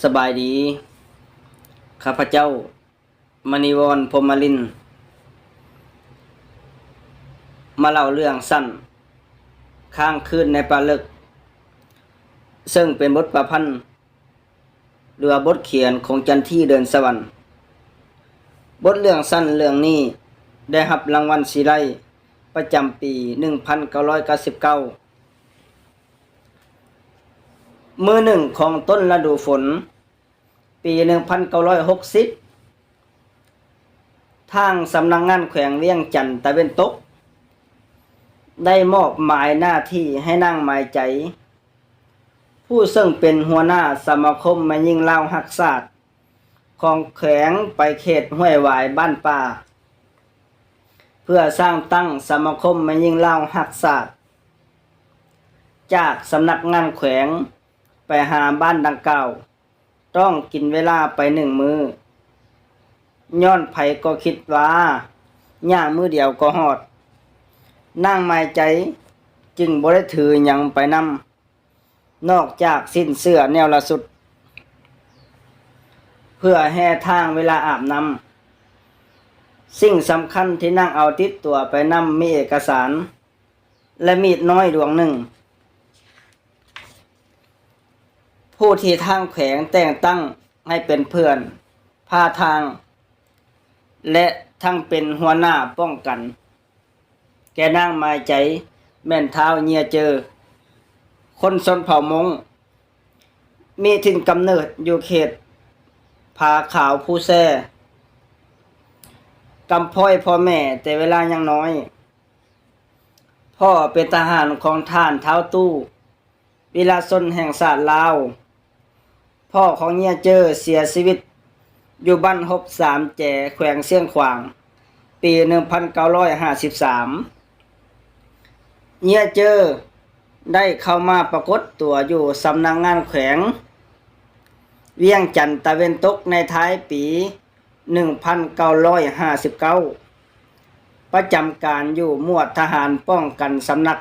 ສະບາຍດີ, ຂ້າພະເຈົ້າ ມະນີວອນ ພົມມະລິນ ມາເລົ່າເລື່ອງສັ້ນ ຄ້າງຄືນໃນປ່າເລິກ ເຊິ່ງເປັນບົດປະພັນ ຫຼືວ່າບົດຂຽນຂອງຈັນທີ ເດືອນສະຫວັນ. ບົດເລື່ອງສັ້ນເລື່ອງນີ້ ໄດ້ຮັບລາງວັນສີໄລ ປະຈຳປີໜຶ່ງພັນເກົ້າຮ້ອຍເກົ້າສິບເກົ້າ. ມື້ໜຶ່ງຂອງຕົ້ນລະດູຝົນ ປີໜຶ່ງພັນເກົ້າຮ້ອຍຫົກສິບ ທາງສຳນັກງານແຂວງວຽງຈັນຕາເວັນຕົກ ໄດ້ມອບໝາຍໜ້າທີ່ໃຫ້ນາງໝາຍໃຈ ຜູ້ເຊິ່ງເປັນຫົວໜ້າສະມາຄົມແມ່ຍິງລາວຮັກຊາດຂອງແຂວງ ໄປເຂດຫ້ວຍຫວາຍບ້ານປ່າ ເພື່ອສ້າງຕັ້ງສະມາຄົມແມ່ຍິງລາວຮັກຊາດ. ຈາກສຳນັກງານແຂວງໄປຫາບ້ານດັ່ງກ່າວ ຕ້ອງກິນເວລາໄປໜຶ່ງມື້. ຍ້ອນໃຜກໍຄິດວ່າຍ່າງມື້ດຽວກໍຮອດ, ນາງໝາຍໃຈຈຶ່ງບໍ່ໄດ້ຖືຫຍັງໄປນຳ ນອກຈາກສິ້ນເສື້ອແນວລະຊຸດ ເພື່ອແຮ່ທາງເວລາອາບນ້ຳ. ສິ່ງສຳຄັນທີ່ນາງເອົາຕິດຕົວໄປນຳມີເອກະສານ ແລະ ມີດນ້ອຍດວງໜຶ່ງ ຜູ້ທີ່ທາງແຂວງແຕ່ງຕັ້ງໃຫ້ເປັນເພື່ອນພາທາງ ແລະ ທັງເປັນຫົວໜ້າປ້ອງກັນແກ່ນາງໝາຍໃຈ ແມ່ນທ້າວເຍຍເຈີ ຄົນຊົນເຜົ່າມົ້ງ ມີຖິ່ນກຳເນີດຢູ່ເຂດຜາຂາວພູແຊ ກຳພ້ອຍພໍ່ແມ່ແຕ່ເວລາຍັງນ້ອຍ. ພໍ່ເປັນທະຫານຂອງທ່ານທ້າວຕູ້ ວິລະຊົນແຫ່ງຊາດລາວ. ພໍ່ຂອງເຍຍເຈີເສຍຊີວິດຢູ່ບ້ານຮົບສາມແຈ ແຂວງຊຽງຂວາງ ປີໜຶ່ງພັນເກົ້າຮ້ອຍຫ້າສິບສາມ. ເຍຍເຈີໄດ້ເຂົ້າມາປາກົດຕົວຢູ່ສຳນັກງານແຂວງວຽງຈັນຕາເວັນຕົກໃນທ້າຍປີ ໜຶ່ງພັນເກົ້າຮ້ອຍຫ້າສິບເກົ້າ ປະຈຳການຢູ່ໝວດທະຫານປ້ອງກັນສຳນັກ.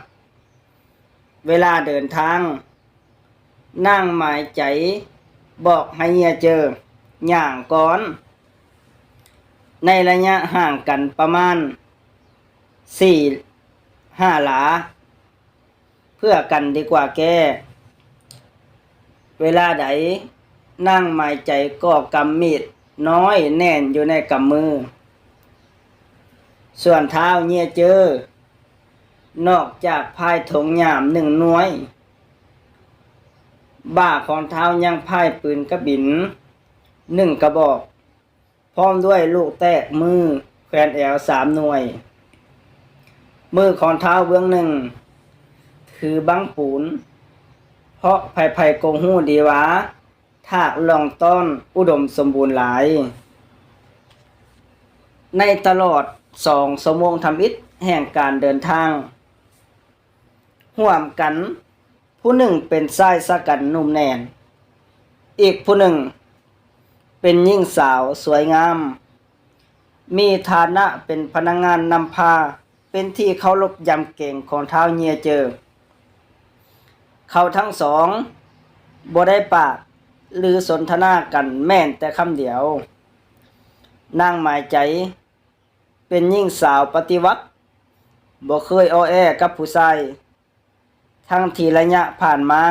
ເວລາເດີນທາງ, ນາງໝາຍໃຈບອກໃຫ້ເຍຍເຈີຍ່າງກ່ອນ ໃນໄລຍະຫ່າງກັນປະມານສີ່ຫ້າຫຼາ ເພື່ອກັນດີກວ່າແກ້. ເວລາໃດນາງໝາຍໃຈກໍກຳມີດນ້ອຍແໜ້ນຢູ່ໃນກຳມື. ສ່ວນທ້າວເຍຍເຈີ ນອກຈາກພາຍຖົງຫຍາມໜຶ່ງໜ່ວຍ, ບ່າຂອງທ້າວຍັງພາຍປືນກະບິນໜຶ່ງກະບອກ. ພ້ອມດ້ວຍລູກແຕກມືແຂວນແອວສາມໜ່ວຍ. ມືຂອງທ້າວເບື້ອງໜຶ່ງຖືບັງປູນ, ເພາະໃຜໆກໍຮູ້ດີວ່າທາດລ່ອງຕ້ອນອຸດົມສົມບູນຫຼາຍ. ໃນຕະຫຼອດສອງຊົ່ວໂມງທຳອິດແຫ່ງການເດີນທາງຮ່ວມກັນ, ຜູ້ໜຶ່ງເປັນຊາຍຊະກັນໜຸ່ມແໜ້ນ, ອີກຜູ້ໜຶ່ງເປັນຍິງສາວສວຍງາມ, ມີຖານະເປັນພະນັກງານນຳພາ, ເປັນທີ່ເຄົາລົບຢຳເກງຂອງທ້າວເຍຍເຈີ. ເຂົາທັງສອງບໍ່ໄດ້ປາກ ຫຼື ສົນທະນາກັນແມ່ນແຕ່ຄຳດຽວ. ນາງໝາຍໃຈເປັນຍິງສາວປະຕິວັດ, ບໍ່ເຄີຍອໍແອກັບຜູ້ຊາຍ. ທັງທີ່ໄລຍະຜ່ານມາ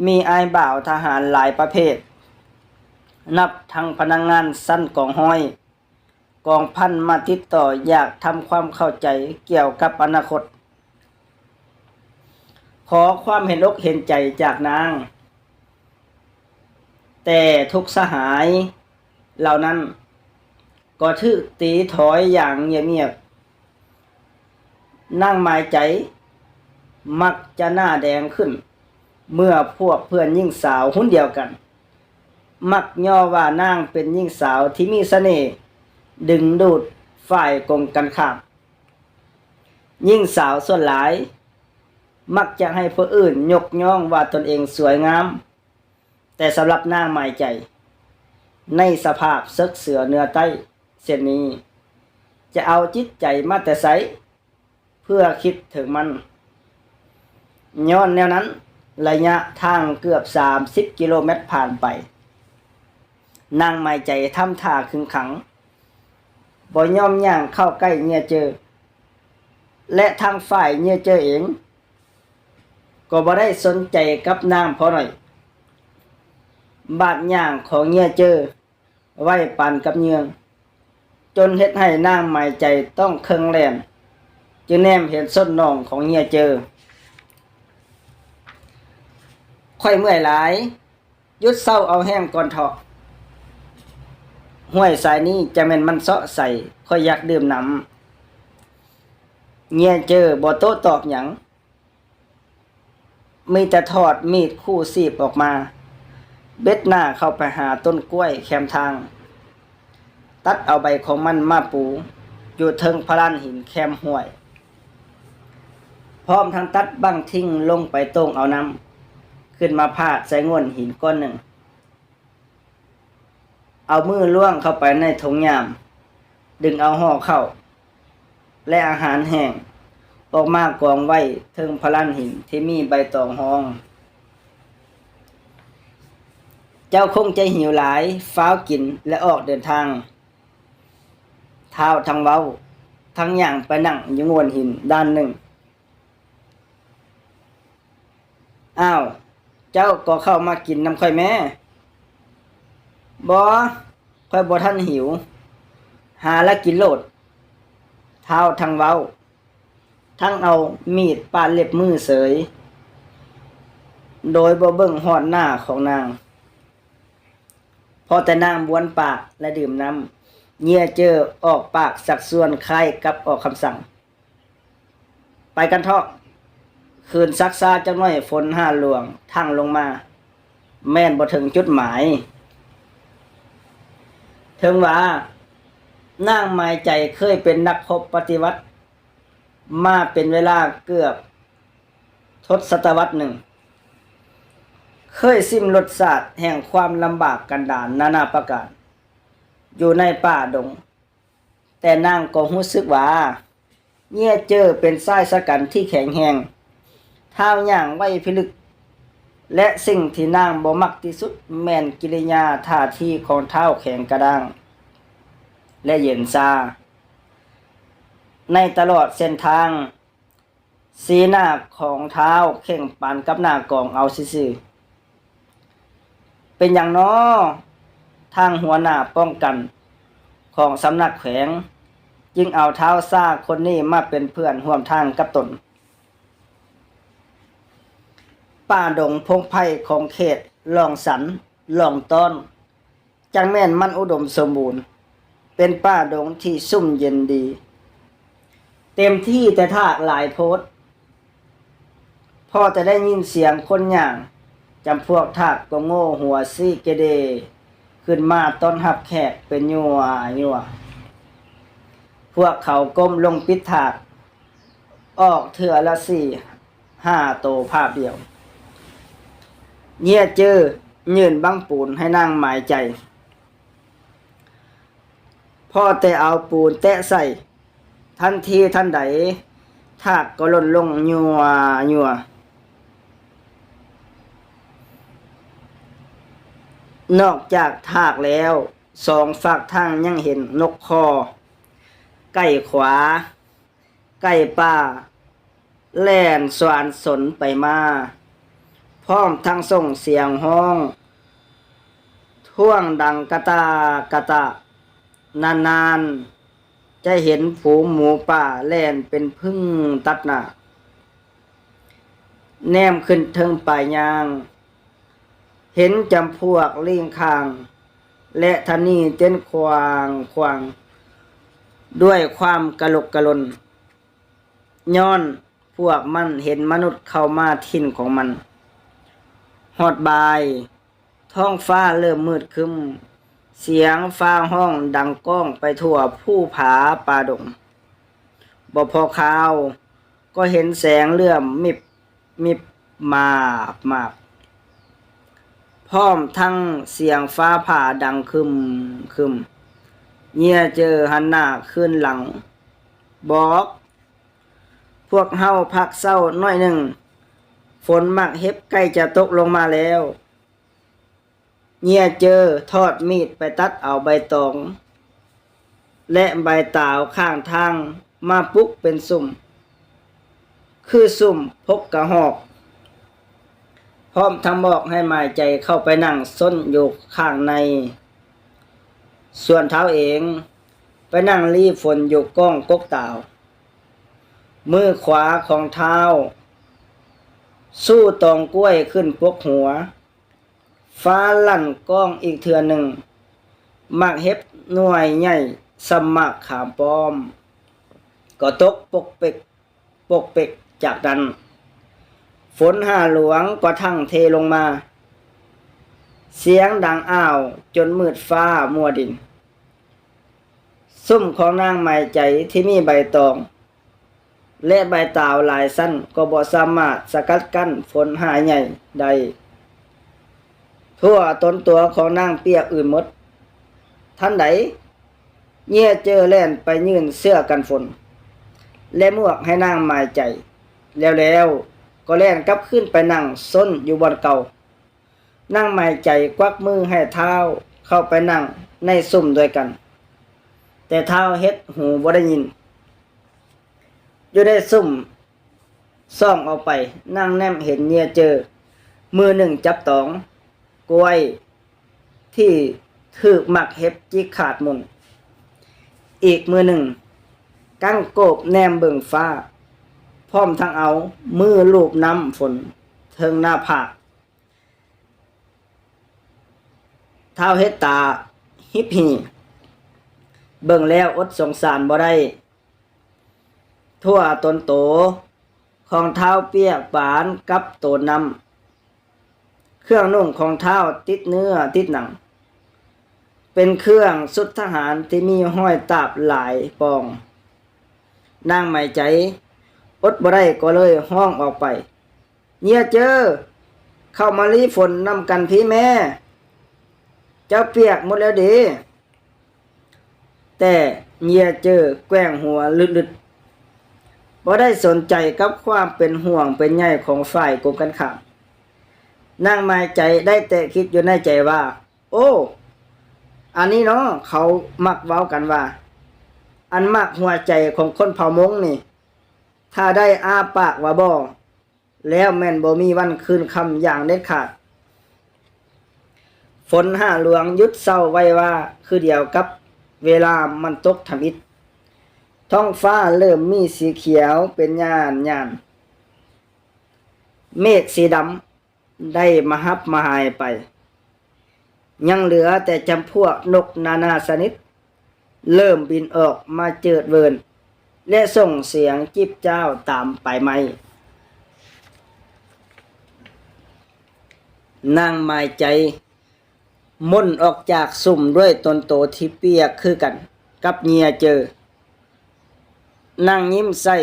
ມີອ້າຍບ່າວທະຫານຫຼາຍປະເພດ, ນັບທັງພະນັກງານຊັ້ນກອງຮ້ອຍ, ກອງພັນ ມາຕິດຕໍ່ຢາກທຳຄວາມເຂົ້າໃຈກ່ຽວກັບອະນາຄົດ, ຂໍຄວາມເຫັນອົກເຫັນໃຈຈາກນາງ. ແຕ່ທຸກສະຫາຍເຫຼົ່ານັ້ນ ກໍຖືກຕີຖອຍຢ່າງງຽບໆ. ນາງໝາຍໃຈມັກຈະໜ້າແດງຂຶ້ນ ເມື່ອພວກເພື່ອນຍິງສາວຮຸ່ນດຽວກັນ ມັກຍໍວ່ານາງເປັນຍິງສາວທີ່ມີສະເໜ່ດຶງດູດຝ່າຍກົງກັນຂ້າມ. ຍິງສາວສ່ວນຫຼາຍມັກຈະໃຫ້ຜູ້ອື່ນຍົກຍ້ອງວ່າຕົນເອງສວຍງາມ. ແຕ່ສຳລັບນາງໝາຍໃຈ ໃນສະພາບເສິກເສືອເນື້ອໄຕ້ເຊັ່ນນີ້ ຈະເອົາຈິດໃຈມາແຕ່ໃສເພື່ອຄິດເຖິງມັນ? ຍ້ອນແນວນັ້ນ, ໄລຍະທາງເກືອບສາມສິບກິໂລແມັດຜ່ານໄປ, ນາງໝາຍໃຈທຳທ່າຂຶງຂັງ, ບໍ່ຍອມຍ່າງເຂົ້າໃກ້ເຫຍື່ອເຈີ ແລະ ທາງຝ່າຍເຫຍື່ອເຈີເອງກໍບໍ່ໄດ້ສົນໃຈກັບນາງພໍໜ້ອຍ. ບາດຍ່າງຂອງເຫຍື່ອເຈີ ໄວປານກັບເຫຍື່ອງ, ຈົນເຮັດໃຫ້ນາງໝາຍໃຈຕ້ອງເຄິ່ງແລ່ນ, ຈຶ່ງແນມເຫັນສົ້ນໜ່ອງຂອງເຫຍື່ອເຈີ. ຂ້ອຍເມື່ອຍຫຼາຍ, ຢຸດເຊົາເອົາແຮງກ່ອນເຖາະ. ຫ້ວຍສາຍນີ້ຈະແມ່ນມັນເຊາະໃສ, ຂ້ອຍຢາກດື່ມນ້ຳ. ເຫຍື່ອເຈີບໍ່ໂຕ້ຕອບຫຍັງ, ມີແຕ່ຖອດມີດຄູ່ຊີບອອກມາ, ເບັດໜ້າເຂົ້າໄປຫາຕົ້ນກ້ວຍແຄມທາງ, ຕັດເອົາໃບຂອງມັນມາປູຢູ່ເທິງພະລານຫີນແຄມຫ້ວຍ, ພ້ອມທັງຕັດບັ້ງທິ່ງລົງໄປໂຕ່ງເອົານ້ຳ, ຂຶ້ນມາພາດໃສ່ໂງ່ນຫີນກ້ອນໜຶ່ງ. ເອົາມືລວງເຂົ້າໄປໃນຖົງຫຍ້າມ, ດຶງເອົາຫໍ່ເຂົ້າ ແລະ ອາຫານແຫ້ງອອກມາກອງໄວ້ເທິງພະລານຫີນທີ່ມີໃບຕອງຮອງ. ເຈົ້າຄົງຈະຫິວຫຼາຍ, ຟ້າວກິນ ແລະ ອອກເດີນທາງ. ທ້າວທັງເວົ້າ ທັງຍ່າງໄປນັ່ງຢູ່ໂງ່ນຫີນດ້ານໜຶ່ງ. ອ້າວ, ເຈົ້າກໍເຂົ້າມາກິນນຳຂ້ອຍແມ້. ບໍ່, ຂ້ອຍບໍ່ທັນຫິວ. ຫາລະກິນໂລດ. ທ້າວທັງເວົ້າ ທັງເອົາມີດປາດເລັບມືເສີຍ, ໂດຍບໍ່ເບິ່ງຮອດໜ້າຂອງນາງ. ພໍແຕ່ນາງບ້ວນປາກ ແລະ ດື່ມນ້ຳ, ເຫຍື່ອເຈີອອກປາກຊັກຊວນຄ້າຍກັບອອກຄຳສັ່ງ. ໄປກັນເຖາະ. ຄືນຊັກຊ້າຈັກໜ້ອຍຝົນຟ້າຫຼວງທັ່ງລົງມາ, ແມ່ນບໍ່ເຖິງຈຸດໝາຍ. ເຖິງວ່ານາງໝາຍໃຈເຄີຍເປັນນັກຮົບປະຕິວັດມາເປັນເວລາເກືອບທົດສະຕະວັດໜຶ່ງ, ເຄີຍຊິມລົດຊາດແຫ່ງຄວາມລຳບາກກັນດານນານາປະການຢູ່ໃນປ່າດົງ, ແຕ່ນາງກໍຮູ້ສຶກວ່າເຫຍື່ອເຈີເປັນຊາຍຊະກັນທີ່ແຂງແຮງ, ທ້າວຍ່າງໄວພິລຶກ, ແລະ ສິ່ງທີ່ນາງບໍ່ມັກທີ່ສຸດແມ່ນກິລິຍາທ່າທີຂອງທ້າວແຂງກະດ້າງ ແລະ ເຢັນຊາ. ໃນຕະຫຼອດເສັ້ນທາງ, ສີໜ້າຂອງທ້າວເຄັ່ງປານກັບໜ້າກອງເອົາຊື່ໆ. ເປັນຫຍັງນໍ ທາງຫົວໜ້າປ້ອງກັນຂອງສຳນັກແຂວງຈຶ່ງເອົາທ້າວຊາຄົນນີ້ມາເປັນເພື່ອນຮ່ວມທາງກັບຕົນ? ປ່າດົງພົງໄພຂອງເຂດລ່ອງຊັນລ່ອງຕ້ອນ ຈັ່ງແມ່ນມັນອຸດົມສົມບູນ, ເປັນປ່າດົງທີ່ຊຸ່ມເຢັນດີ, ເຕັມທີ່ແຕ່ທາກຫຼາຍໂພດ. ພໍແຕ່ໄດ້ຍິນສຽງຄົນຍ່າງ, ຈຳພວກທາກກໍໂງ່ຫົວຊີ້ເກເດຂຶ້ນມາຕ້ອນຮັບແຂກເປັນຍົວໆ. ພວກເຂົາກົ້ມລົງປິດທາກອອກເທື່ອລະສີ່ ຫ້າໂຕພາບດຽວ. ເຫຍື່ອເຈີຍື່ນບັ້ງປູນໃຫ້ນາງໝາຍໃຈ. ພໍແຕ່ເອົາປູນແຕະໃສ່, ທັນທີທັນໃດ, ທາກກໍຫຼົ່ນລົງຍົວໆ. ນອກຈາກທາກແລ້ວ, ສອງຟາກທາງຍັງເຫັນນົກຄໍ່, ໄກ່ຂວາ, ໄກ່ປ່າແລ່ນສວນສົນໄປມາ, ພ້ອມທັງສົ່ງສຽງຮ້ອງທ້ວງດັງກະຕາກະຕາ. ນານໆຈະເຫັນຝູງໝູປ່າແລ່ນເປັນພຶ້ງຕັດໜ້າ. ແນມຂຶ້ນເທິງປາຍຍາງ, ເຫັນຈຳພວກລີງຄາງ ແລະ ທະນີເຕັ້ນຂວາງໆ ດ້ວຍຄວາມກະຫຼົກກະຫຼົ່ນ, ຍ້ອນພວກມັນເຫັນມະນຸດເຂົ້າມາຖິ່ນຂອງມັນ. ຮອດບ່າຍ, ທ້ອງຟ້າເລີ່ມມືດຄຶ້ມ, ສຽງຟ້າຮ້ອງດັງກ້ອງໄປທົ່ວພູຜາປ່າດົງ. ບໍ່ພໍຄາວ, ກໍເຫັນແສງເຫຼື້ອມມິບມິບມາບມາບ, ພ້ອມທັງສຽງຟ້າຜ່າດັງຄຶມຄຶມ. ເຫຍື່ອເຈີຫັ້ນໜ້າຄືນຫຼັງ, ບອກ, ພວກເຮົາພັກເຊົາໜ້ອຍໜຶ່ງ, ຝົນໝາກເຫັບໃກ້ຈະຕົກລົງມາແລ້ວ. ເຫຍື່ອເຈີທອດມີດໄປຕັດເອົາໃບຕອງ ແລະ ໃບຕາວຂ້າງທາງມາປຸກເປັນຊຸມ ຄືຊຸມພົກກະຮອກ, ພ້ອມທັງບອກໃຫ້ໝາຍໃຈເຂົ້າໄປນັ່ງຊົນຢູ່ຂ້າງໃນ. ສ່ວນທ້າວເອງໄປນັ່ງລີຝົນຢູ່ກ້ອງກົກຕາວ. ມືຂວາຂອງທ້າວຊູ້ຕອງກ້ວຍຂຶ້ນປົກຫົວ. ຟ້າລັ່ນກ້ອງອີກເທື່ອໜຶ່ງ, ໝາກເຫັບໜ່ວຍໃຫຍ່ສ່ຳໝາກຂາມປ້ອມ ກໍຕົກປົກເປັກ ປົກເປັກ. ຈາກນັ້ນ ຝົນຫາຫຼວງກໍທັ່ງເທລົງມາ, ສຽງດັງອ້າວຈົນມືດຟ້າມົວດິນ. ຊຸມຂອງນາງໝາຍໃຈທີ່ມີໃບຕອງ ແລະ ໃບຕາວຫຼາຍຊັ້ນກໍບໍ່ສາມາດສະກັດກັ້ນຝົນຫາໃຫຍ່ໄດ້. ທົ່ວຕົນຕົວຂອງນາງປຽກອື່ນໝົດ. ທັນໃດ ເຫຍື່ອເຈີແລ່ນໄປຍື່ນເສື້ອກັນຝົນ ແລະ ໝວກໃຫ້ນາງໝາຍໃຈ, ແລ້ວໆກໍແລ່ນກັບຄືນໄປນັ່ງຊົນຢູ່ບ່ອນເກົ່າ. ນາງໝາຍໃຈກວັກມືໃຫ້ທ້າວເຂົ້າໄປນັ່ງໃນຊຸມດ້ວຍກັນ, ແຕ່ທ້າວເຮັດຫູບໍ່ໄດ້ຍິນ. ຢູ່ໃນຊຸມສ່ອງອອກໄປ, ນາງແນມເຫັນເຫຍື່ອເຈີ ມືໜຶ່ງຈັບຕອງກ້ວຍທີ່ຖືກໝາກເຫັບຈິກຂາດໝຸ່ນ, ອີກມືໜຶ່ງກັ້ງໂກບແນມເບິ່ງຟ້າ, ພ້ອມທັງເອົາມືລູບນ້ຳຝົນເທິງໜ້າຜາກ. ທ້າວເຮັດຕາຮິບຮີ, ເບິ່ງແລ້ວອົດສົງສານບໍ່ໄດ້. ທົ່ວຕົນໂຕຂອງທ້າວປຽກປານກັບໂຕນນ້ຳ. ເຄື່ອງນຸ່ງຂອງທ້າວຕິດເນື້ອຕິດໜັງ, ເປັນເຄື່ອງຊຸດທະຫານທີ່ມີຮອຍຕາບຫຼາຍປ່ອງ. ນາງໝາຍໃຈອົດບໍ່ໄດ້ກໍເລີຍຮ້ອງອອກໄປ, ເຫຍື່ອເຈີ, ເຂົ້າມາລີຝົນນຳກັນພີ້ແມ້, ເຈົ້າປຽກໝົດແລ້ວເດ. ແຕ່ເຫຍື່ອເຈີແກວ່ງຫົວລຶດໆ, ບໍ່ໄດ້ສົນໃຈກັບຄວາມເປັນຫ່ວງເປັນໃຍຂອງຝ່າຍກົງກັນຂ້າມ. ນາງໝາຍໃຈໄດ້ແຕ່ຄິດຢູ່ໃນໃຈວ່າ, ໂອ້, ອັນນີ້ເນາະ ເຂົາມັກເວົ້າກັນວ່າ ອັນມັກຫົວໃຈຂອງຄົນເຜົ່າມົ້ງນີ້, ຖ້າໄດ້ອ້າປາກວ່າບໍ່ ແລ້ວແມ່ນບໍ່ມີວັນຄືນຄ່ຳຢ່າງເດັດຂາດ. ຝົນຫາຫຼວງຢຸດເຊົາໄວວາ ຄືດຽວກັບເວລາມັນຕົກທຳອິດ. ທ້ອງຟ້າເລີ່ມມີສີຂຽວເປັນຫຍ້ານໆ. ເມກສີດຳ ໄດ້ມາຮັບມາຫາຍໄປ, ຍັງເຫຼືອແຕ່ຈຳພວກນົກນານາຊະນິດເລີ່ມບິນອອກມາເຈີດເວີນ ແລະ ສົ່ງສຽງຈິບຈ້າວຕາມປາຍໄມ້. ນາງໝາຍໃຈໝົ່ນອອກຈາກຊຸມດ້ວຍຕົນໂຕທີ່ປຽກຄືກັນກັບເຫຍື່ອເຈີ. ນາງຍິ້ມໃສ່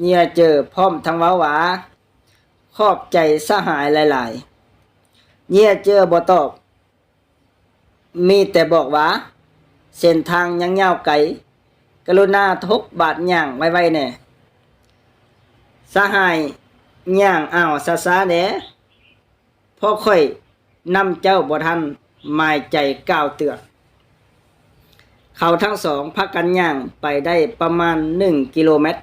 ເຫຍື່ອເຈີ ພ້ອມທັງເວົ້າວ່າ, ຂອບໃຈສະຫາຍຫຼາຍໆ. ເຫຍື່ອເຈີບໍ່ຕອບ, ມີແຕ່ບອກວ່າ, ເສັ້ນທາງຍັງຍາວໄກ, ກະລຸນາທົບບາດຍ່າງໄວໆແດ່. ສະຫາຍຍ່າງອ້າວຊ້າໆແດ່. ເພາະຂ້ອຍນຳເຈົ້າບໍ່ທັນ, ໝາຍໃຈກ່າວເຕືອນ. ເຂົາທັງສອງພາກັນຍ່າງໄປໄດ້ປະມານໜຶ່ງກິໂລແມັດ,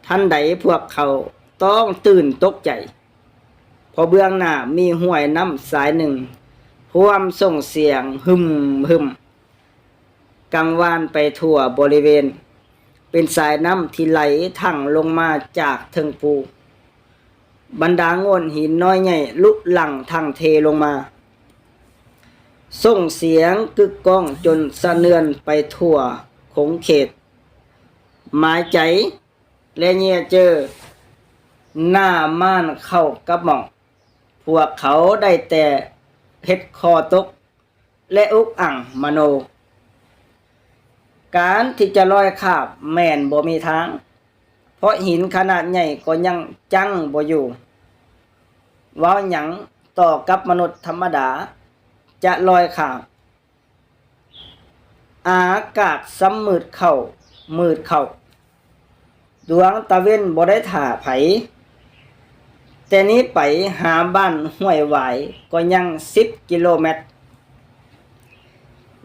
ທັນໃດພວກເຂົາຕ້ອງຕື່ນຕົກໃຈ, ເພາະເບື້ອງໜ້າມີຫ້ວຍນ້ຳສາຍໜຶ່ງພວມສົ່ງສຽງຫຶມໆ ກັງວານໄປທົ່ວບໍລິເວນ, ເປັນສາຍນ້ຳທີ່ໄຫຼຖັ່ງລົງມາຈາກເທິງພູ. ບັນດາໂງ່ນຫີນນ້ອຍໃຫຍ່ລຸຫຼັ່ງຖັ່ງເທລົງມາ, ສົ່ງສຽງກຶກກ້ອງຈົນສະເໜືອນໄປທົ່ວຂົງເຂດ. ໝາຍໃຈ ແລະ ເຫຍື່ອເຈີ ໜ້າມ່ານເຂົ້າກັບໝ່ອງ, ພວກເຂົາໄດ້ແຕ່ເຮັດຄໍຕົກ ແລະ ອຸກອັ່ງມະໂນ. ການທີ່ຈະລອຍຂ້າມແມ່ນບໍ່ມີທາງ, ເພາະຫີນຂະໜາດໃຫຍ່ກໍຍັງຈັ້ງບໍ່ຢູ່. ເວົ້າຫຍັງຕໍ່ກັບມະນຸດທຳມະດາຈະລອຍຂ້າມ? ອາກາດຊ່ຳມືດເຂົ້າ, ມືດເຂົ້າ. ດວງຕາເວັນບໍ່ໄດ້ຖ້າໃຜ, ແຕ່ນີ້ໄປຫາບ້ານຫ້ວຍຫວາຍກໍຍັງສິບກິໂລແມັດ.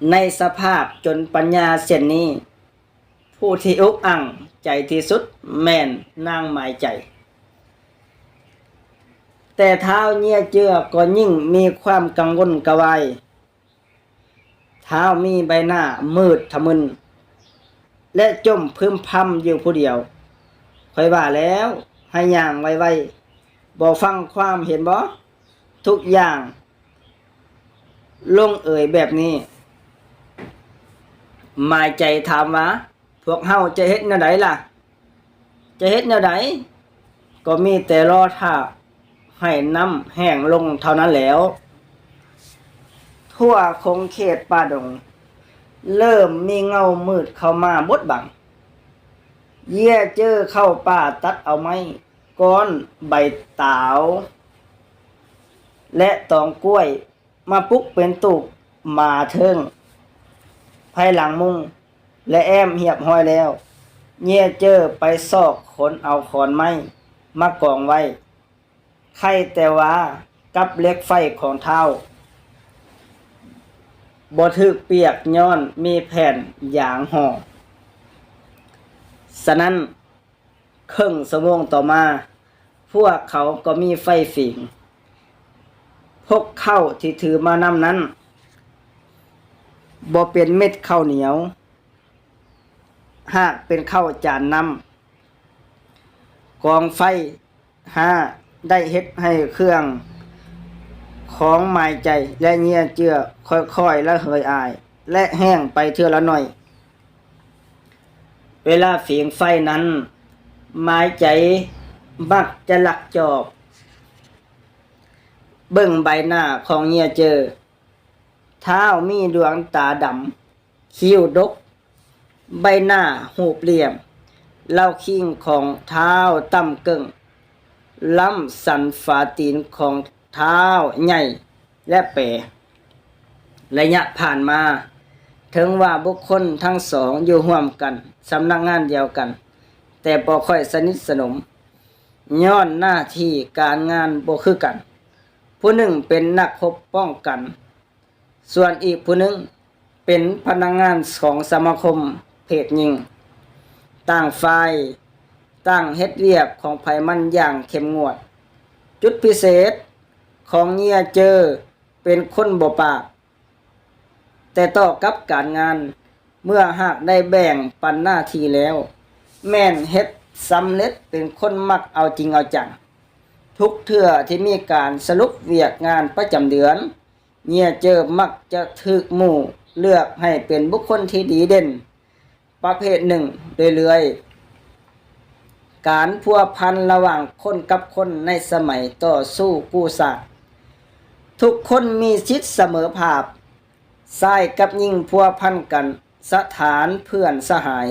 ໃນສະພາບຈົນປັນຍາເຊັ່ນນີ້, ຜູ້ທີ່ອຸກອັ່ງໃຈທີ່ສຸດແມ່ນນາງໝາຍໃຈ. ແຕ່ທ້າວເຍຍເຈືອກໍຍິ່ງມີຄວາມກັງວົນກະວາຍ. ທ້າວມີໃບໜ້າມືດທະມຶນ ແລະ ຈົ່ມພຶມພຳຢູ່ຜູ້ດຽວ. ຂ້ອຍວ່າແລ້ວໃຫ້ຍ່າງໄວໆ, ບໍ່ຟັງຄວາມເຫັນບໍ? ທຸກຢ່າງລົງເອີຍແບບນີ້. ໝາຍໃຈຖາມວ່າ, ພວກເຮົາຈະເຮັດແນວໃດລະ? ຈະເຮັດແນວໃດ? ກໍມີແຕ່ລໍຖ້າໃຫ້ນ້ຳແຫ້ງລົງເທົ່ານັ້ນແຫຼ້ວ. ທົ່ວຂົງເຂດປ່າດົງ ເລີ່ມມີເງົາມືດເຂົ້າມາບົດບັງ. ເຢຍເຈີເຂົ້າປ່າຕັດເອົາໄມ້, ກ້ອນ, ໃບຕາວ ແລະ ຕອງກ້ວຍ ມາປຸກເປັນຕູບໝາເທິງ ພາຍຫຼັງມຸງ ແລະ ແອ້ມຮຽບຮ້ອຍແລ້ວ. ເຢຍເຈີໄປຊອກຂົນເອົາຂອນໄມ້ມາກອງໄວ້. ໄຄແຕ່ວ່າກັບເຫຼັກໄຟຂອງທ້າວບໍ່ຖືກປຽກ ຍ້ອນມີແຜ່ນຢາງຫໍ່. ສະນັ້ນ, ເຄິ່ງຊົ່ວໂມງຕໍ່ມາ, ພວກເຂົາກໍມີໄຟຝິງ. ພົກເຂົ້າທີ່ຖືມານຳນັ້ນ ບໍ່ເປັນເມັດເຂົ້າໜຽວ, ຫາກເປັນເຂົ້າຈານນ້ຳ. ກອງໄຟຫາໄດ້ເຮັດໃຫ້ເຄື່ອງຂອງໝາຍໃຈ ແລະ ເຍຍເຈືອຄ່ອຍໆລະເຫີຍອາຍ ແລະ ແຫ້ງໄປເທື່ອລະໜ້ອຍ. ເວລາຝິງໄຟນັ້ນ, ໝາຍໃຈມັກຈະລັກຈອບເບິ່ງໃບໜ້າຂອງເຢຍເຈີ. ທ້າວມີດວງຕາດຳ, ຄິ້ວດົກ, ໃບໜ້າຫູບຫຼ່ຽມ, ເລົາຄີງຂອງທ້າວຕ່ຳເກິ່ງ, ລຳສັນຝາຕີນຂອງທ້າວໃຫຍ່ ແລະ ແປ. ໄລຍະຜ່ານມາ, ເຖິງວ່າບຸກຄົນທັງສອງຢູ່ຮ່ວມກັນ, ສຳນັກງານດຽວກັນ, ແຕ່ບໍ່ຄ່ອຍສະໜິດສະໜົມ, ຍ້ອນໜ້າທີ່ການງານບໍ່ຄືກັນ. ຜູ້ໜຶ່ງເປັນນັກຮົບປ້ອງກັນ, ສ່ວນອີກຜູ້ໜຶ່ງເປັນພະນັກງານຂອງສະມາຄົມເພດຍິງ. ຕ່າງຝ່າຍຕ່າງເຮັດວຽກຂອງໃຜມັນຢ່າງເຂັ້ມງວດ. ຈຸດພິເສດຂອງເຢຍເຈີເປັນຄົນບໍ່ປາກ, ແຕ່ຕໍ່ກັບການງານ, ເມື່ອຫາກໄດ້ແບ່ງປັນໜ້າທີ່ແລ້ວ, ແມ່ນເຮັດສຳເລັດເປັນຄົນມັກເອົາຈິງເອົາຈັງ. ທຸກເທື່ອທີ່ມີການສະຫຼຸບວຽກງານປະຈຳເດືອນ, ເຢຍເຈີມັກຈະຖືກໝູ່ເລືອກໃຫ້ເປັນບຸກຄົນທີ່ດີເດັ່ນປະເພດໜຶ່ງເລື້ອຍໆ. ການພົວພັນລະຫວ່າງຄົນກັບຄົນໃນສະໄໝຕໍ່ສູ້ກູ້ຊາດ, ທຸກຄົນມີສິດສະເໝີພາບ. ຊາຍກັບຍິງພົວພັນກັນສະຖານເພື່ອນສະຫາຍ,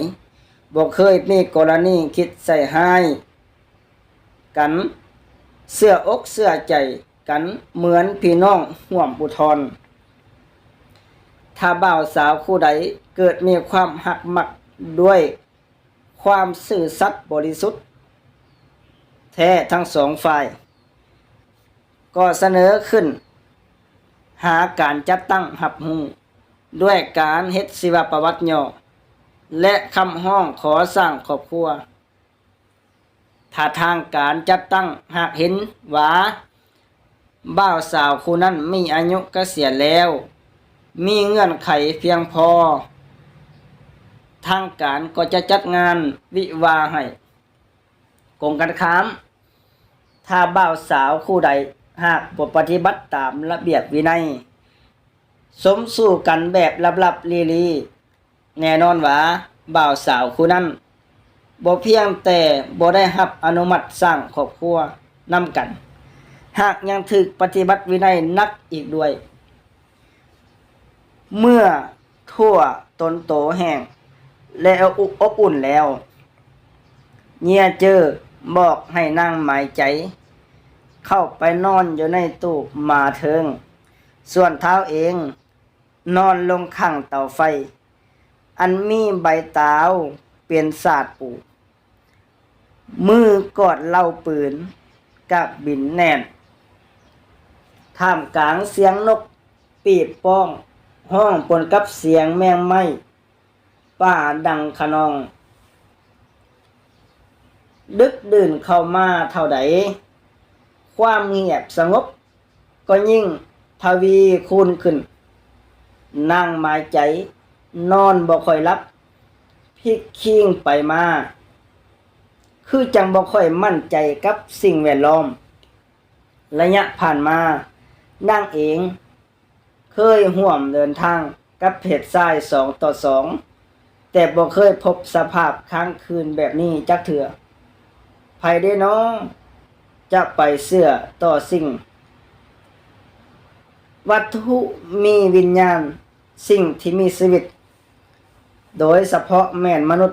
ບໍ່ເຄີຍມີກໍລະນີຄິດໃສ່ຮ້າຍກັນ, ເຊື່ອອົກເຊື່ອໃຈ ກັນເໝືອນພີ່ນ້ອງຮ່ວມອຸທອນ. ຖ້າບ່າວສາວຄູ່ໃດເກີດມີຄວາມຮັກມັກດ້ວຍຄວາມຊື່ສັດບໍລິສຸດແທ້ທັງສອງຝ່າຍ, ກໍສະເໜີຂຶ້ນຫາການຈັດຕັ້ງຮັບຮູ້ ດ້ວຍການເຮັດຊີວະປະຫວັດຫຍໍ້ ແລະ ຄຳຮ້ອງຂໍສ້າງຄອບຄົວ. ຖ້າທາງການຈັດຕັ້ງຫາກເຫັນວ່າບ່າວສາວຄູ່ນັ້ນມີອາຍຸກະສຽນແລ້ວ, ມີເງື່ອນໄຂພຽງພໍ, ທາງການກໍຈະຈັດງານວິວາໃຫ້. ກົງກັນຂ້າມ, ຖ້າບ່າວສາວຄູ່ໃດຫາກບໍ່ປະຕິບັດຕາມລະບຽບວິໄນ, ສົມສູ່ກັນແບບລັບໆລີໆ, ແນ່ນອນວ່າບ່າວສາວຄູ່ນັ້ນບໍ່ພຽງແຕ່ບໍ່ໄດ້ຮັບອະນຸມັດສ້າງຄອບຄົວນຳກັນ, ຫາກຍັງຖືກປະຕິບັດວິໄນໜັກອີກດ້ວຍ. ເມື່ອທົ່ວຕົນໂຕແຫ້ງ ແລະ ອົບອຸ່ນແລ້ວ, ເຍຍເຈີບອກໃຫ້ນາງໝາຍໃຈເຂົ້າໄປນອນຢູ່ໃນຕູບໝາເທິງ, ສ່ວນທ້າວເອງ ນອນລົງຂ້າງເຕົາໄຟ ອັນມີໃບຕາວເປັນສາດປູ, ມືກອດເຫຼົ່າປືນ, ກະບິນແໜ້ນ ທ່າມກາງສຽງນົກປີບປ້ອງຮ້ອງ ປົນກັບສຽງແມງໄມ້ປ່າດັງຂະນອງ. ດຶກດື່ນເຂົ້າມາເທົ່າໃດ, ຄວາມງຽບສະຫງົບກໍຍິ່ງທະວີຄູນຂຶ້ນ. ນາງໝາຍໃຈນອນບໍ່ຄ່ອຍຫຼັບ, ພິກຄີງໄປມາ ຄືຈັ່ງບໍ່ຄ່ອຍໝັ້ນໃຈກັບສິ່ງແວດລ້ອມ. ໄລຍະຜ່ານມາ, ນາງເອງເຄີຍຮ່ວມເດີນທາງກັບເພດຊາຍສອງຕໍ່ສອງ, ແຕ່ບໍ່ເຄີຍພົບສະພາບຄ້າງຄືນແບບນີ້ຈັກເທື່ອ. ໃຜເດນໍ ຈະໄປເຊື່ອຕໍ່ສິ່ງວັດຖຸມີວິນຍານ, ສິ່ງທີ່ມີຊີວິດ, ໂດຍສະເພາະແມ່ນມະນຸດ.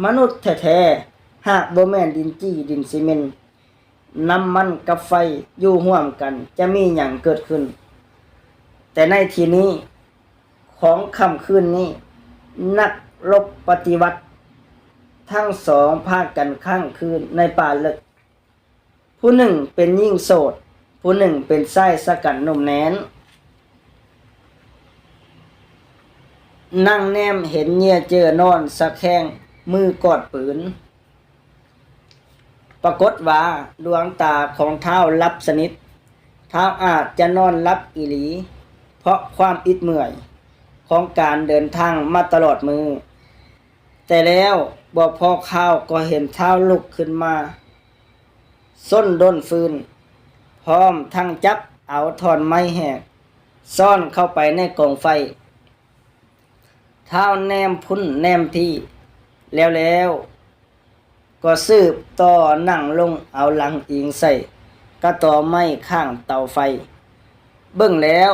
ມະນຸດແທ້ໆ, ຫາກບໍ່ແມ່ນດິນຈີ່ດິນຊີເມັນ, ນ້ຳມັນກັບໄຟຢູ່ຮ່ວມກັນ ຈະມີຫຍັງເກີດຂຶ້ນ? ແຕ່ໃນທີ່ນີ້ ຂອງຄ່ຳຄືນນີ້, ນັກລົບປະຕິວັດທັງສອງພາກັນຄ້າງຄືນໃນປ່າເລິກ. ຜູ້ໜຶ່ງເປັນຍິງໂສດ, ຜູ້ໜຶ່ງເປັນຊາຍຊະກັນໜຸ່ມແໜ້ນ. ນາງແນມເຫັນເຍຍເຈີນອນສະແຄງມືກອດປືນ. ປາກົດວ່າດວງຕາຂອງທ້າວຫຼັບສະໜິດ. ທ້າວອາດຈະນອນຫຼັບອີ່ຫຼີ ເພາະຄວາມອິດເມື່ອຍຂອງການເດີນທາງມາຕະຫຼອດມື້. ແຕ່ແລ້ວບໍ່ພໍຄາວກໍເຫັນທ້າວລຸກຂຶ້ນມາ ຊົນດົ້ນຟືນ ພ້ອມທັງຈັບເອົາທ່ອນໄມ້ແຫກ ຊ້ອນເຂົ້າໄປໃນກອງໄຟ. ທ້າວແນມພຸ້ນແນມພີ້ ແລ້ວໆ ກໍສືບຕໍ່ນັ່ງລົງເອົາຫຼັງອີງໃສ່ກະຕໍໄມ້ຂ້າງເຕົາໄຟ. ເບິ່ງແລ້ວ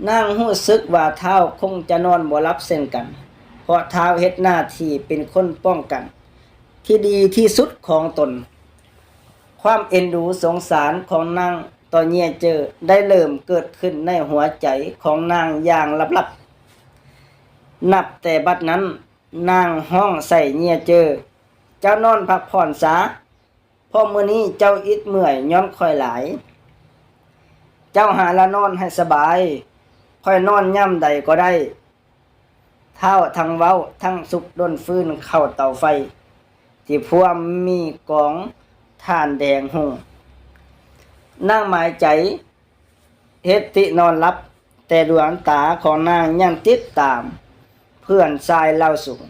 ນາງຮູ້ສຶກວ່າທ້າວຄົງຈະນອນບໍ່ຫຼັບເຊັ່ນກັນ, ເພາະທ້າວເຮັດໜ້າທີ່ເປັນຄົນປ້ອງກັນທີ່ດີທີ່ສຸດຂອງຕົນ. ຄວາມເອັນດູສົງສານຂອງນາງຕໍ່ເຍຍເຈີໄດ້ເລີ່ມເກີດຂຶ້ນໃນຫົວໃຈຂອງນາງຢ່າງລັບໆ. ນັບແຕ່ບັດນັ້ນ, ນາງຮ້ອງໃສ່ເຍຍເຈີ, ເຈົ້ານອນພັກຜ່ອນສາ, ເພາະມື້ນີ້ເຈົ້າອິດເມື່ອຍຍ້ອນຂ້ອຍຫຼາຍ. ເຈົ້າຫາລະນອນໃຫ້ສະບາຍ, ຂ້ອຍນອນຍາມໃດກໍໄດ້. ທ້າວທັງເວົ້າທັງຊຸກດົ້ນຟືນເຂົ້າເຕົາໄຟທີ່ພວມມີກອງຖ່ານແດງຫຸ່ງ. ນາງໝາຍໃຈ ເຮັດຕິນອນຫຼັບ, ແຕ່ດວງຕາຂອງນາງຍັງຕິດຕາມເພື່ອນຊາຍເລົ່າສູງ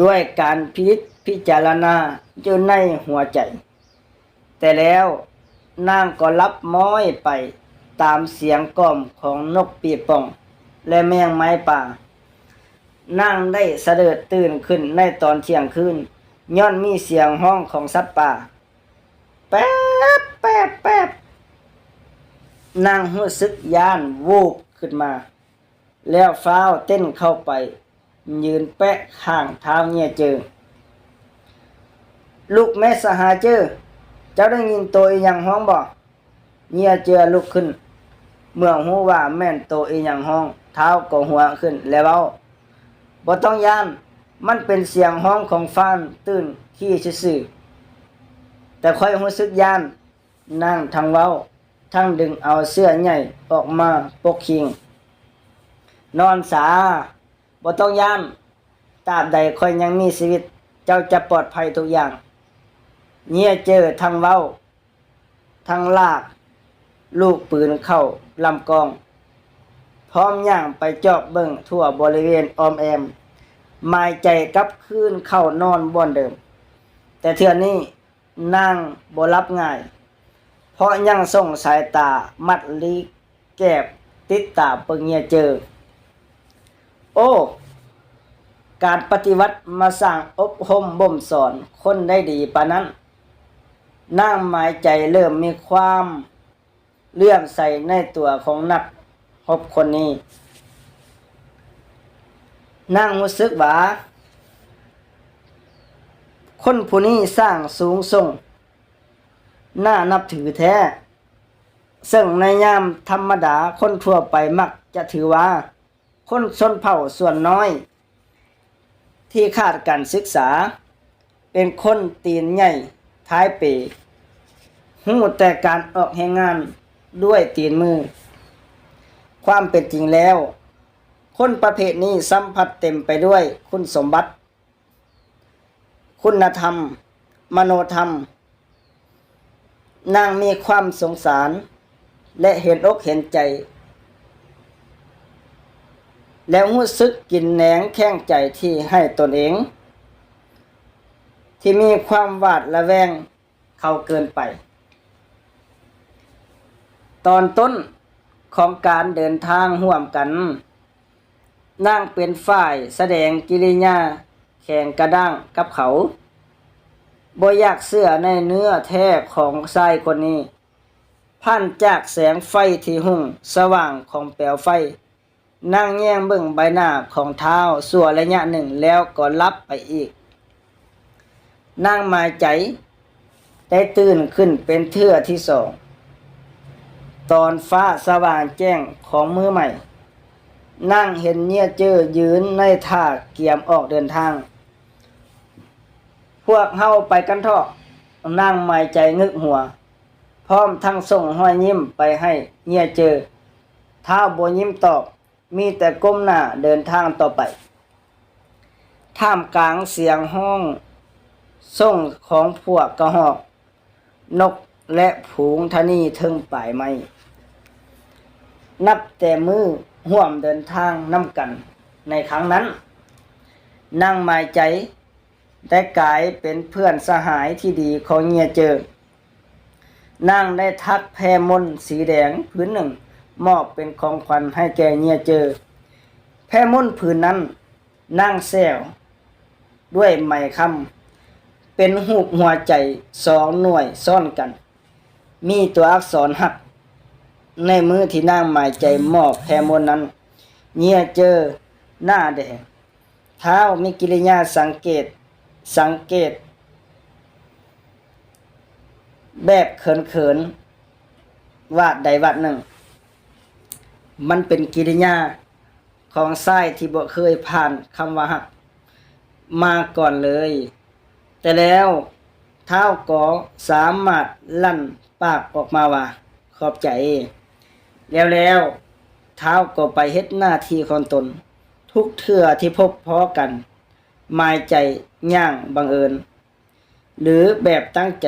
ດ້ວຍການພິນິດພິຈາລະນາຢູ່ໃນຫົວໃຈ. ແຕ່ແລ້ວນາງກໍຫຼັບມ້ອຍໄປຕາມສຽງກ້ອມຂອງນົກປີບປ່ອງ ແລະ ແມງໄມ້ປ່າ. ນາງໄດ້ສະເຫຼີດຕື່ນຂຶ້ນໃນຕອນທ່ຽງຄືນ ຍ້ອນມີສຽງຮ້ອງຂອງສັດປ່າ. ແປບ ແປບ ແປບ. ນາງຮູ້ສຶກຢ້ານ ວູບຂຶ້ນມາ ແລ້ວຟ້າວເຕັ້ນເຂົ້າໄປຢືນແປະຂ້າງທ້າວເຍຍເຈີ. ລຸກແມ້ສະຫາຍເຈີ, ເຈົ້າໄດ້ຍິນໂຕອີ່ຫຍັງຮ້ອງບໍ່? ເຍຍເຈີລຸກຂຶ້ນ. ເມື່ອຮູ້ວ່າແມ່ນໂຕອີ່ຫຍັງຮ້ອງ, ທ້າວກໍຫົວຂຶ້ນ ແລະ ເວົ້າ, ບໍ່ຕ້ອງຢ້ານ, ມັນເປັນສຽງຮ້ອງຂອງຟານຕື່ນຂີ້ຊື່ໆ. ແຕ່ຂ້ອຍຮູ້ສຶກຢ້ານ. ນາງທັງເວົ້າ ທັງດຶງເອົາເສື້ອໃຫຍ່ອອກມາປົກຄີງ. ນອນສາ, ບໍ່ຕ້ອງຢ້ານ, ຕາບໃດຂ້ອຍຍັງມີຊີວິດ, ເຈົ້າຈະປອດໄພທຸກຢ່າງ. ເຍຍເຈີທັງເວົ້າ ທັງລາກລູກປືນເຂົ້າລຳກ້ອງ, ພ້ອມຍ່າງໄປຈອບເບິ່ງທົ່ວບໍລິເວນອ້ອມແອ້ມ, ໝາຍໃຈກັບຄືນເຂົ້ານອນບ່ອນເດີມ. ແຕ່ເທື່ອນີ້ ນາງບໍ່ຫຼັບງ່າຍ, ເພາະຍັງສົ່ງສາຍຕາມັດລີແກບຕິດຕາມເບິ່ງເຍຍເຈີ. ໂອ້! ການປະຕິວັດມາສ້າງອົບຮົມບົ່ມສອນຄົນໄດ້ດີປານນັ້ນ. ນາງໝາຍໃຈເລີ່ມມີຄວາມ ເຫຼື້ອມໃສໃນຕົວຂອງນັກຮົບຄົນນີ້. ນາງຮູ້ສຶກວ່າ ຄົນຜູ້ນີ້ຊ່າງສູງສົ່ງ ໜ້ານັບຖືແທ້, ເຊິ່ງໃນຍາມທຳມະດາຄົນທົ່ວໄປມັກຈະຖືວ່າ ຄົນຊົນເຜົ່າສ່ວນນ້ອຍທີ່ຂາດການສຶກສາ ເປັນຄົນຕີນໃຫຍ່ທ້າຍເປ, ຮູ້ແຕ່ການອອກແຮງງານດ້ວຍຕີນມື. ຄວາມເປັນຈິງແລ້ວ, ຄົນປະເພດນີ້ຊໍ້າພັດເຕັມໄປດ້ວຍຄຸນສົມບັດ, ຄຸນນະທຳ, ມະໂນທຳ. ນາງມີຄວາມສົງສານ ແລະ ເຫັນອົກເຫັນໃຈ ແລະ ຮູ້ສຶກກິນແໜງແຄ້ງໃຈທີ່ໃຫ້ຕົນເອງ ທີ່ມີຄວາມຫວາດລະແວງເຂົາເກີນໄປ. ຕອນຕົ້ນຂອງການເດີນທາງຮ່ວມກັນ, ນາງເປັນຝ່າຍສະແດງກິລິຍາແຂງກະດ້າງກັບເຂົາ, ບໍ່ຢາກເຊື່ອໃນເນື້ອແທ້ຂອງຊາຍຄົນນີ້. ຜ່ານຈາກແສງໄຟທີ່ຮຸ່ງສະຫວ່າງຂອງແປວໄຟ, ນາງແຍງເບິ່ງໃບໜ້າຂອງທ້າວຊົ່ວໄລຍະໜຶ່ງແລ້ວກໍຫຼັບໄປອີກ. ນາງໝາຍໃຈໄດ້ຕື່ນຂຶ້ນເປັນເທື່ອທີສອງ. ຕອນຟ້າສະຫວ່າງແຈ້ງຂອງມື້ໃໝ່, ນາງເຫັນເຍຍເຈີຢືນໃນທ່າກຽມອອກເດີນທາງ. ພວກເຮົາໄປກັນເຖາະ, ນາງໝາຍໃຈງຶກຫົວ, ພ້ອມທັງສົ່ງຮອຍຍິ້ມໄປໃຫ້ເຍຍເຈີ. ທ້າວບໍ່ຍິ້ມຕອບ, ມີແຕ່ກົ້ມໜ້າເດີນທາງຕໍ່ໄປ ທ່າມກາງສຽງຮ້ອງສົ່ງຂອງພວກກະຮອກ, ນົກ ແລະ ຝູງທະນີເທິງປາຍໄມ້. ນັບແຕ່ມື້ຮ່ວມເດີນທາງນຳກັນໃນຄັ້ງນັ້ນ, ນາງໝາຍໃຈໄດ້ກາຍເປັນເພື່ອນສະຫາຍທີ່ດີຂອງເຍຍເຈີ. ນາງໄດ້ຖັກແພມົນສີແດງຜືນໜຶ່ງມອບເປັນຂອງຂວັນໃຫ້ແກ່ເຍຍເຈີ. ແພມົນຜືນນັ້ນນາງແຊວດ້ວຍໄໝຄຳ ເປັນຮູບຫົວໃຈສອງໜ່ວຍຊ້ອນກັນ, ມີຕົວອັກສອນຮັກ. ໃນມື້ທີ່ນາງໝາຍໃຈມອບແພມົນນັ້ນ, ເຍຍເຈີໜ້າແດງ. ທ້າວມີກິລິຍາສັງເກດ, ສັງເກດແບບເຂີນໆ ວາດໃດວາດໜຶ່ງ. ມັນເປັນກິລິຍາຂອງຊາຍທີ່ບໍ່ເຄີຍຜ່ານຄຳວ່າຮັກມາກ່ອນເລີຍ. ແຕ່ແລ້ວທ້າວກໍສາມາດລັ່ນປາກອອກມາວ່າ ຂອບໃຈ. ແລ້ວໆ ທ້າວກໍໄປເຮັດໜ້າທີ່ຂອງຕົນ. ທຸກເທື່ອທີ່ພົບພໍ້ກັນ, ໝາຍໃຈຍ່າງບັງເອີນ ຫຼື ແບບຕັ້ງໃຈ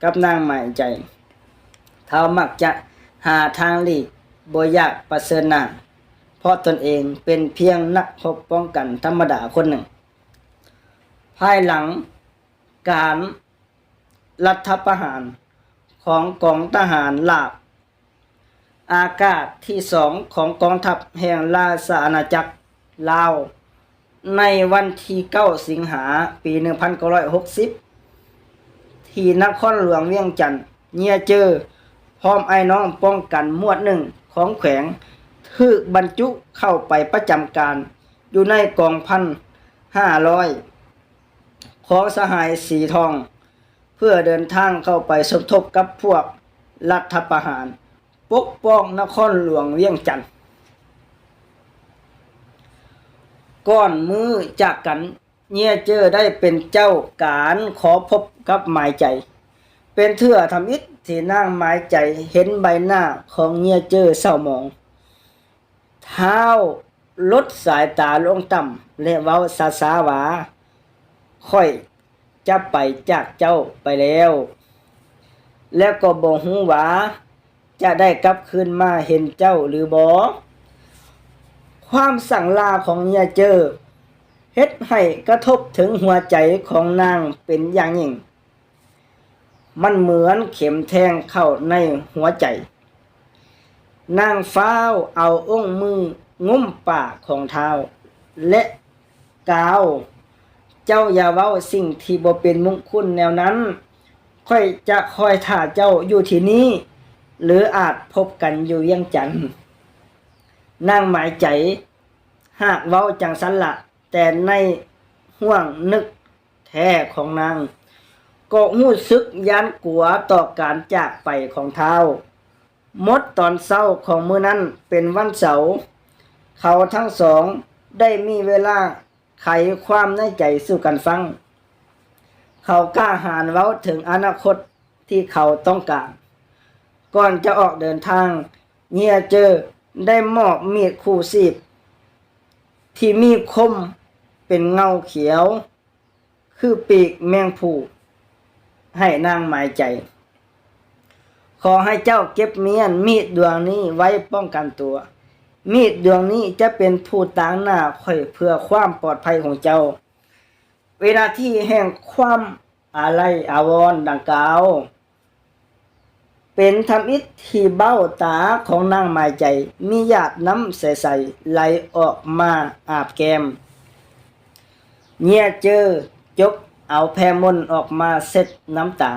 ກັບນາງໝາຍໃຈ, ທ້າວມັກຈະຫາທາງຫຼີກ, ບໍ່ຢາກປະເຊີນໜ້າ, ເພາະຕົນເອງເປັນພຽງນັກຮົບປ້ອງກັນທຳມະດາຄົນໜຶ່ງ. ພາຍຫຼັງການລັດຖະປະຫານຂອງກອງທະຫານລາບ ອາກາດທີສອງຂອງກອງທັບແຫ່ງລາຊະອານາຈັກລາວ ໃນວັນທີເກົ້າສິງຫາ ປີໜຶ່ງພັນເກົ້າຮ້ອຍຫົກສິບ ທີ່ນະຄອນຫຼວງວຽງຈັນ, ເຍຍເຈີ ພ້ອມອ້າຍນ້ອງປ້ອງກັນໝວດໜຶ່ງຂອງແຂວງ ຖືກບັນຈຸເຂົ້າໄປປະຈຳການຢູ່ໃນກອງພັນຫ້າຮ້ອຍ ຂອງສະຫາຍສີທອງ ເພື່ອເດີນທາງເຂົ້າໄປສົມທົບກັບພວກລັດຖະປະຫານປົກປ້ອງນະຄອນຫຼວງວຽງຈັນ. ກ່ອນມື້ຈາກກັນ, ເຍຍເຈີໄດ້ເປັນເຈົ້າການຂໍພົບກັບໝາຍໃຈ. ເປັນເທື່ອທຳອິດທີ່ນາງໝາຍໃຈເຫັນໃບໜ້າຂອງເຍຍເຈີເສົ້າໝອງ. ທ້າວຫຼຸດສາຍຕາລົງຕ່ຳ ແລະ ເວົ້າຊ້າໆວ່າ, ຂ້ອຍຈະໄປຈາກເຈົ້າໄປແລ້ວ ແລະ ກໍບໍ່ຮູ້ວ່າຈະໄດ້ກັບຄືນມາເຫັນເຈົ້າຫຼືບໍ່. ຄວາມສັງລາຂອງເຍຍເຈີເຮັດໃຫ້ກະທົບເຖິງຫົວໃຈຂອງນາງເປັນຢ່າງຍິ່ງ. ມັນເໝືອນເຂັມແທງເຂົ້າໃນຫົວໃຈ. ນາງຟ້າວເອົາອົງມືງຸ້ມປາກຂອງທ້າວ ແລະ ກ່າວ, ເຈົ້າຢ່າເວົ້າສິ່ງທີ່ບໍ່ເປັນມຸງຄຸນແນວນັ້ນ. ຂ້ອຍຈະຄອຍຖ້າເຈົ້າຢູ່ທີ່ນີ້ ຫຼື ອາດພົບກັນຢູ່ວຽງຈັນ. ນາງໝາຍໃຈຫາກເວົ້າຈັ່ງຊັ້ນລະ, ແຕ່ໃນຫ້ວງນຶກ ແທ້ຂອງນາງ ກໍຮູ້ສຶກຢ້ານກົວຕໍ່ການຈາກໄປຂອງທ້າວ. ໝົດຕອນເຊົ້າຂອງມື້ນັ້ນເປັນວັນເສົາ, ເຂົາທັງສອງໄດ້ມີເວລາໄຂຄວາມໃນໃຈສູ່ກັນຟັງ. ເຂົາກ້າຫານເວົ້າເຖິງອະນາຄົດ ທີ່ເຂົາຕ້ອງການ. ກ່ອນຈະອອກເດີນທາງ, ເຍຍເຈີໄດ້ມອບມີດຄູ່ຊີບທີ່ມີຄົມເປັນເງົາຂຽວ ຄືປີກແມງພູໃຫ້ນາງໝາຍໃຈ. ຂໍໃຫ້ເຈົ້າເກັບມ້ຽນມີດດວງນີ້ໄວ້ປ້ອງກັນຕົວ. ມີດດວງນີ້ຈະເປັນຜູ້ຕາງໜ້າຂ້ອຍເພື່ອຄວາມປອດໄພຂອງເຈົ້າ. ວິນາທີແຫ່ງຄວາມອາໄລອາວອນດັ່ງກ່າວ ເປັນທຳອິດທີ່ເບ້າຕາຂອງນາງໝາຍໃຈມີຫຍາດນ້ຳໃສໆໄຫຼອອກມາອາບແກ້ມ. ເຍຍເຈີຈົກເອົາແພມົນອອກມາເຊັດນ້ຳຕາ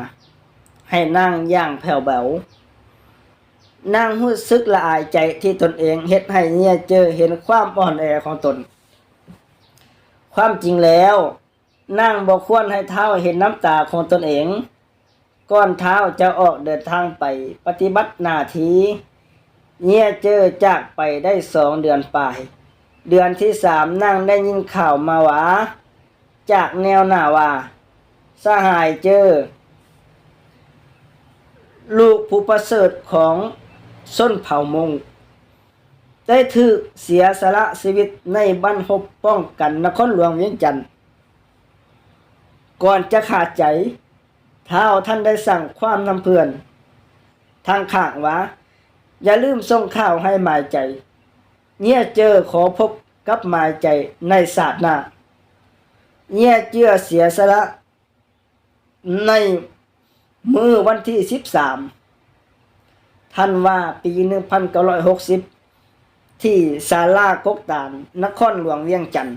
ໃຫ້ນາງຢ່າງແຜ່ວເບົາ. ນາງຮູ້ສຶກລະອາຍໃຈທີ່ຕົນເອງເຮັດໃຫ້ເຍຍເຈີເຫັນຄວາມອ່ອນແອຂອງຕົນ. ຄວາມຈິງແລ້ວ, ນາງບໍ່ຄວນໃຫ້ທ້າວເຫັນນ້ຳຕາຂອງຕົນເອງ. ກ່ອນທ້າວຈະອອກເດີນທາງໄປປະຕິບັດໜ້າທີ່, ເຍຍເຈີຈາກໄປໄດ້ສອງເດືອນປາຍ. ເດືອນທີສາມ ນາງໄດ້ຍິນຂ່າວມາວ່າ ຈາກແນວໜ້າວ່າ ສະຫາຍເຈີ ລູກຜູ້ປະເສີດຂອງຊົນເຜົ່າມົ້ງ ໄດ້ຖືກເສຍສະຫຼະຊີວິດໃນບັ້ນຮົບປ້ອງກັນນະຄອນຫຼວງວຽງຈັນ. ກ່ອນຈະຂາດໃຈ, ທ້າວທ່ານໄດ້ສັ່ງຄວາມນຳເພື່ອນທາງຂ້າງວ່າ ຢ່າລືມສົ່ງຂ່າວໃຫ້ໝາຍໃຈ. ເຍຍເຈີຂໍພົບກັບໝາຍໃຈໃນຊາດໜ້າ. ເຍຍເຈືອເສຍສະຫຼະ ໃນມື້ວັນທີສິບສາມ ທັນວາ ປີໜຶ່ງພັນເກົ້າຮ້ອຍຫົກສິບ ທີ່ສາລາກົກຕານ ນະຄອນຫຼວງວຽງຈັນ.